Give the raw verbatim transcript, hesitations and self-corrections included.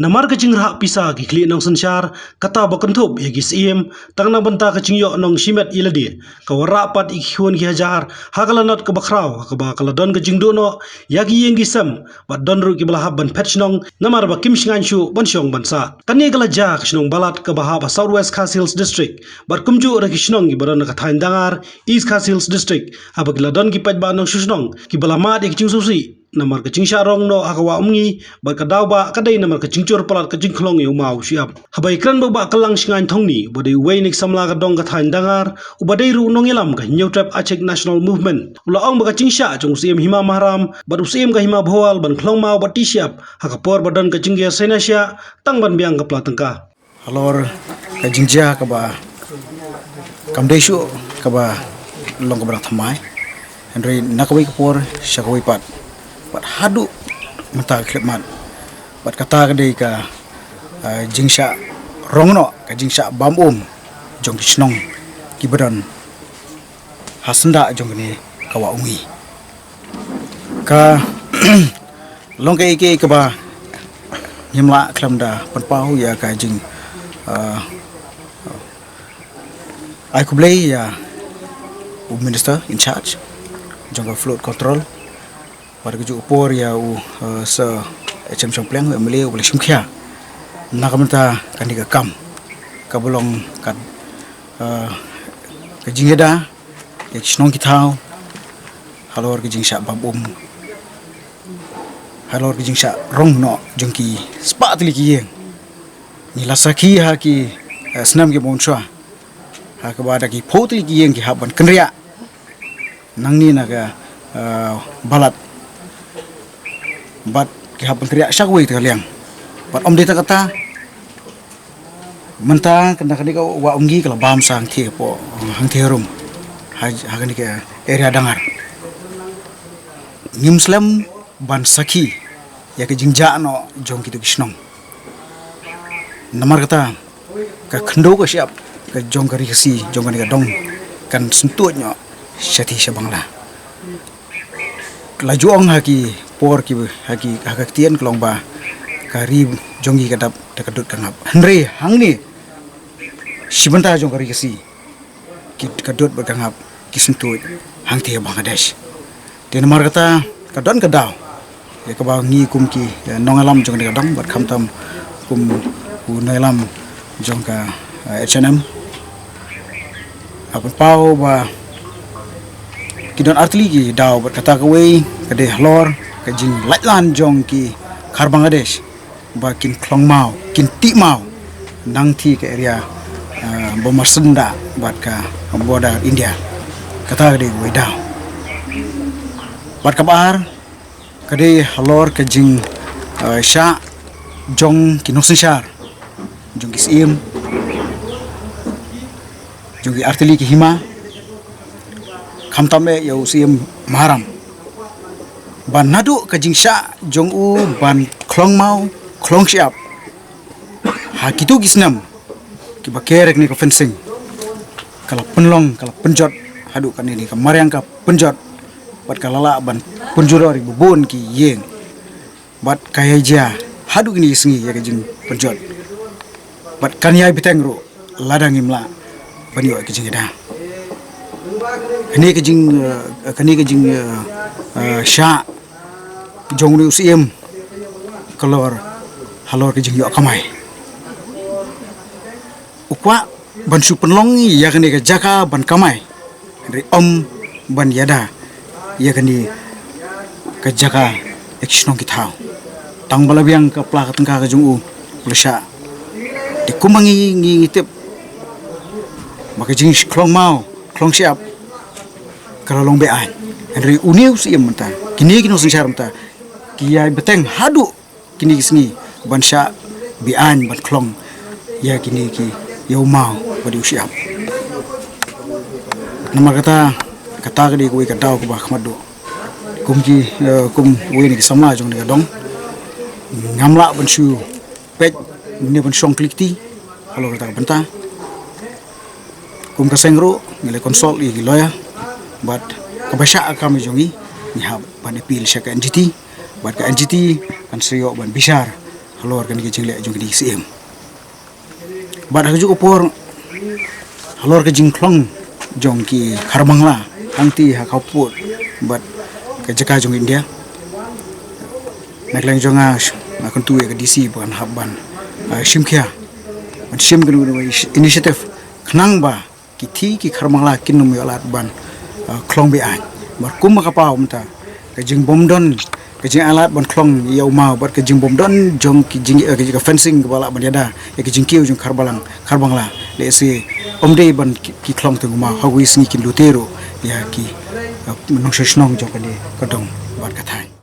Namar ka jingrhah pisa ki khlieh nongsynshar, kata ba kynthup ïa ki syiem, tang na bynta ka jingïoh nong shimet ïa lade, ka wanrah pat ïa ki khun ki hajar, ha ka lanot kaba khraw, ha kaba ka la don ka jingduh noh ïa ki ïing ki sem, bad don ruh kiba la hap ban phet shnong, namar ba kim shngaiñ shuh ban shong ban sah. Kane ka la jia ha ka shnong Balat kaba hap ha South West Khasi Hills District, bad kumjuh ruh ki shnong kiba don ha ka thaiñ Dangar, East Khasi Hills District, haba ki la don ki paidbah nongshong shnong kiba la mad ïa ka jingsngewsih namar ka jingshah rong noh ha ka Wah Umngi, bad ka daw ba ka dei namar ka jingchur palat ka jingkhlong ïa u maw u shyiap. Haba ïakren bad u Bah Kyllangshngain Thongni, uba dei uwei na ki samla ka dong ka thaiñ Dangar, uba dei ruh u nongïalam ka Hynñiewtrep Achik National Movement, u la ong ba ka jingshah jong u Syiem Hima Maharam bad u Syiem ka Hima Bhowal ban khlong maw bad tih shyiap ha ka por ba don ka jingker saiñ na shiah, tang ban biang ka pla tyngka. Halor ka jingjia kaba kam dei shuh kaba long kaba dang thymmai, hynrei na kawei ka por sha kawei pat, bad haduh mynta ka khyllipmat, bad kata ka dei ka, ah, jingshah rong noh, ka jingshah bam um jong ki shnong kiba don ha syndah jong kane ka Wah Umngi. Ka long kaei kaei kaba ngim lah khlem da pynpaw ïa ka jing, ah, ai khublei ïa u minister in charge jong ka flood control, bad kajuh ka por ïa u, ah, Sir H M Shangpliang, u M L A, uba la shim khia na ka bynta kane ka kam kaba long ka, ah, ka jingïada ïa ki shnong ki thaw halor ka jingshah bam um, halor ka jingshah rong noh jong ki spah tylli ki ïing. Ngi la sakhi ha ki, eh, snem kiba mynshuwa, ha kaba da ki phew tylli ki ïing ki hap ban kynriah nangne na ka, eh, Balat, bad ki hap ban kynriah sha kawei ka liang. Bad ym dei tang kata, mynta ka, na kane ka Wah Umngi ka la bam sa hangthie hapoh, hangthie harum ha, ha kane ka area Dangar. Ngim slem ban sakhi ïa ka jingjah noh jong kito ki shnong. Namar kata, ka khyndew ka shyiap ka jong ka Ri Khasi, jong kane ka dong, kan syntuid noh shathie sha Bangla. La ju ong ha ki por ki, ha ki, ha ka ktien ka long ba ka ri jong ngi ka dap da ka dud ka ngap. Hynrei hangne shi bynta jong ka Ri Khasi, ki, ka dud bad ka ngap ki syntuid hangthie ha Bangladesh. Te namar kata ka don ka daw ïa kaba ngi kum ki, eh, nongïalam jong kane ka dong, bad khamtam kum u nongïalam jong ka, eh, H N M, ha pynpaw ba ki don artylli ki daw, bad kata kawei ka dei halor ka jinglaitlan jong ki khar Bangladesh ba kin khlong maw, kin tih maw nangthie ka area, eh, ba marsyndah bad ka border India. Kata ka dei kawei daw. Bad kaba ar ka dei halor ka jing, eh, shah jong ki nongsynshar, jong ki syiem, jong ki artylli ki hima, khamtam eh ïa u Syiem Maharam, ba naduh ka jingshah jong u ban khlong maw khlong shyiap ha kito ki snem kiba ker ïa kane ka fencing, ka la pynlong, ka la pynjot haduh kane ka mariang ka pynjot, bad ka la lah ban pynjulor ïa kiba bun ki ïing. Bad ka ïai jia haduh kine ki sngi ïa ka jingpynjot, bad kan ïai bteng ruh lada ngim lah ban ïoh ïa ka jingïada. Kane ka jing, eh, kane ka jing, eh, eh, shah jong une u syiem ka long halor ka jingïoh kamai. U kwah ban shu pynlong ïa kane ka jaka ban kamai, hynrei ym ban ïada ïa kane ka jaka ïa ki shnong ki thaw. Tang ba la biang ka pla ka tyngka ka jong u, u la shah. Te kumba ngi, ngi, ngi tip ba ka jingkhlong maw khlong shyiap ka la long be-aiñ, hynrei une u syiem mynta, kine ki nongsynshar mynta ki ïai bteng haduh kine ki sngi ban shah be-aiñ ban khlong ïa kine ki, ïa u maw bad ïa u shyiap. Namar kata, kata ka dei kawei ka daw kaba kham duh. Kum ki, eh, kum uwei na ki samla jong kane ka dong, ngam lah ban shu peit ne ban shong klik ti halor kata ka bynta. Kum ka seng ruh ngi la consult ïa ki lawyer, bad kaba shah ka kam jong ngi, ngi hap ban appeal sha ka N G T, bad ka N G T kan sa ïoh ban bishar halor kane ka jingleh jong ka D C M. Bad ha kajuh ka por halor ka jingkhlong jong ki Kharbangla hangti ha khappud bad ka jaka jong India, na ka liang jong nga, nga kyntu ïa ka D C ba kan hap ban, ah, shim khia, ban shim kano kano ka initiative khnang ba ki thie ki Kharbangla kin ym ïoh lad ban, ah, khlong be-aiñ. Bad kumba ka paw mynta, ka jingbymdon, ka jingailad ban khlong ïa u maw bad ka jingbymdon jong ki jing, eh, ka fencing kaba lah ban ïada ïa ka jingkiew jong Kharbangla, Kharbangla, lehse ym dei ban ki, ki khlong tang u maw, ha kawei ka sngi kin lute ruh ïa ki, eh, nongshong shnong jong kane ka dong bad ka thaiñ.